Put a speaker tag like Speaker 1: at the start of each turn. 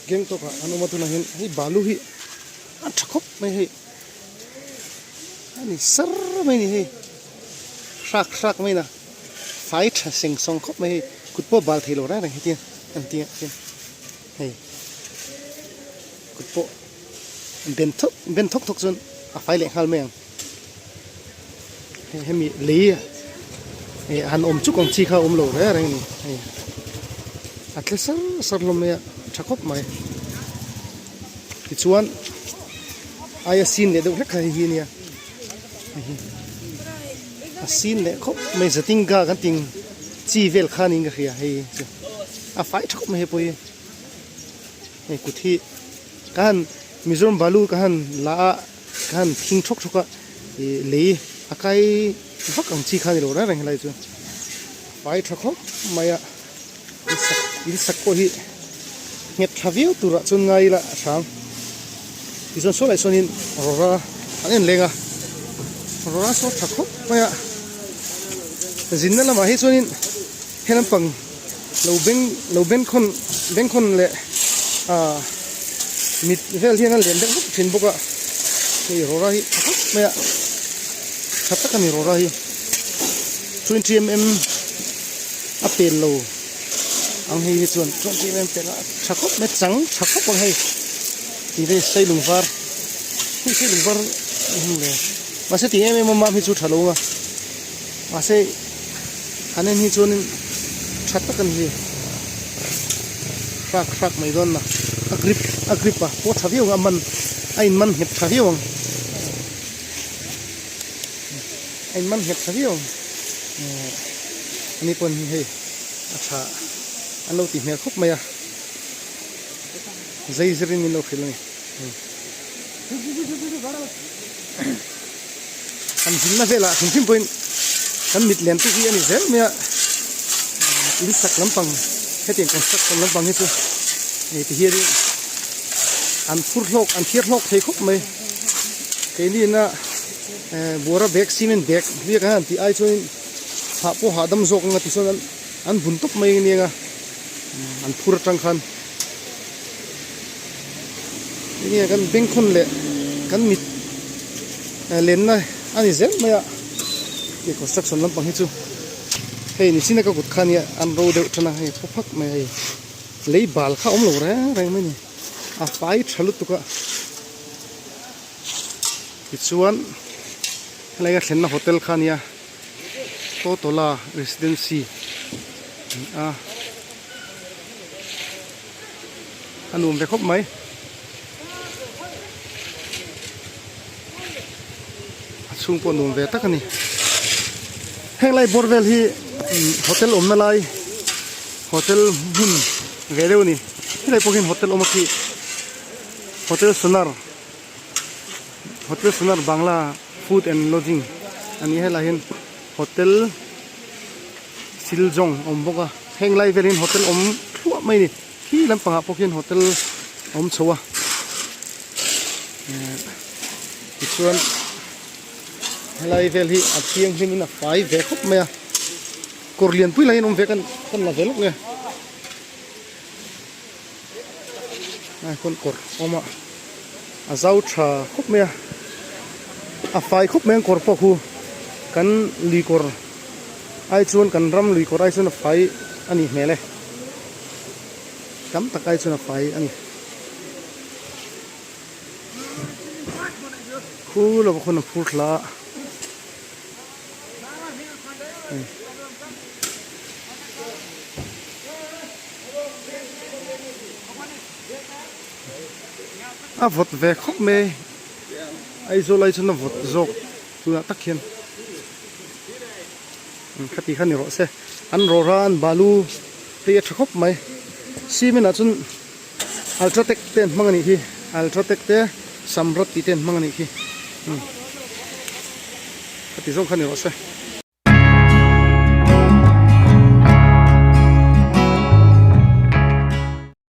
Speaker 1: Gangtok ah an awm a tunah hian hei balu hi a tha khawp mai hei a ni sar mai a ni hei hrak hrak mai na fai tha seng sawng khawp mai hei kut pawh bal thei lo reng reng hetiang an tih ah hian hei kut pawh ben thawk ben thawk thawk chuan a fai leh nghal mai ang hei hemi lei eh han awm chuk ang chi kha a awm lo reng reng a ni hei a tle sar sar hlawm mai a tha khawp mai tichuan aia sin leh deuh hlek kha hei hi a nia hei hi a sin leh khawp mai zatinga kan tih chi vel kha niin ka hria hei chu a fai tha khawp mai hei pawh hi hei kut hi ka han Mizoram balu ka han la a. Ka han thing thawk thawk a, ih lei a kai vak ang chi kha a ni lo reng reng helai chu fai tha khawp mai a, in sak in sak pawh hi nghet tha viau turah chuan ngai ila a hrang tichuan saw lai sawn in rawra an en leng a, rawra saw tha khawp mai a, zinna lamah hi chuan in he lampang lo beng lo bengkhawn bengkhawn leh ah mit vel hian a lian deuh vek thin bawk a hei rawra hi tha khawp mai a tha tak a ni rawra hi twenty mm a pel lo ang hei hi chuan twenty mm pel a tha khawp mai chang tha khawp ang hei tih te seilung var hei seilung var mahse tih em em a mam hi chu tha lo ang a mahse. Han en hi chuanin tha tak a ni hi hrâk hrâk mai dawn a a grip a grip a pawh tha viau ang a man a in man nghet tha viau ang a in man nghet tha viau ang ehh ani pawn hi hei a tha an lo ti hmel khawp mai a zai zirin min lo hrilh a ni. Kan hlimna velah hrim hrim pawhin kan mit lian tuk hi a ni zel mai a, in sak lampang hetiang construction lampang hi chu hei ti hianin an phur hlawk an thiar hlawk thei khawp mai keini ina eh buara bag cement bag biak an han tih ai chuanin hah pawh hahdam zawk anga tichuan an bun tawp mai ania nga an phur atang khan. Enge kan bengkhawn leh kan mit lenna a ni zel mai a hei construction lampang hi chu hei ni chin a ka kut kha nia an ro deuh tan a hei phaw phak mai a hei lei bal kha a awm lo reng reng mai a ni a fai tha lutuk a tichuan helai a thlenna hotel kha nia Totola Residency a ni a. A nuam ve khawp mai. A chhung pawh nuam ve tak a ni. Heng lai bawr vel hi hotel awmna lai hotel hmun ve deuh a ni. Helai pawh hian hotel awm a khi hotel sonar hotel sonar bangla food and lodging a ni a helai hian hotel Siljong a awm bawk a heng lai vel hian hotel awm thluah mai a ni khi lampangah pawh khian hotel a awm chho a ehh tichuan helai vel hi a thianghlim in a fai ve khawp mai a kawr lianpui lai hian awm ve kan kan la ve lawk nge a khawn kawr awm a a zau tha khawp mai a a fai khawp mai ang kawr pawh khu kan lui kawr ai chuan kan ram lui kawr ai chuan a fai a nih hmel e tam tak ai chuan a fai a ni khu lova khawn a phur thla a. A vawt ve khawp mai Aizawl ai chuan a vawt zawk tunah tak hian khati kha ni rawh se an rawra an balu te hi a tha khawp mai cement ah chuan ultratech te an hmang a nih hi ultratech te samrat tih te an hmang a nih hi khati zawng kha ni rawh se.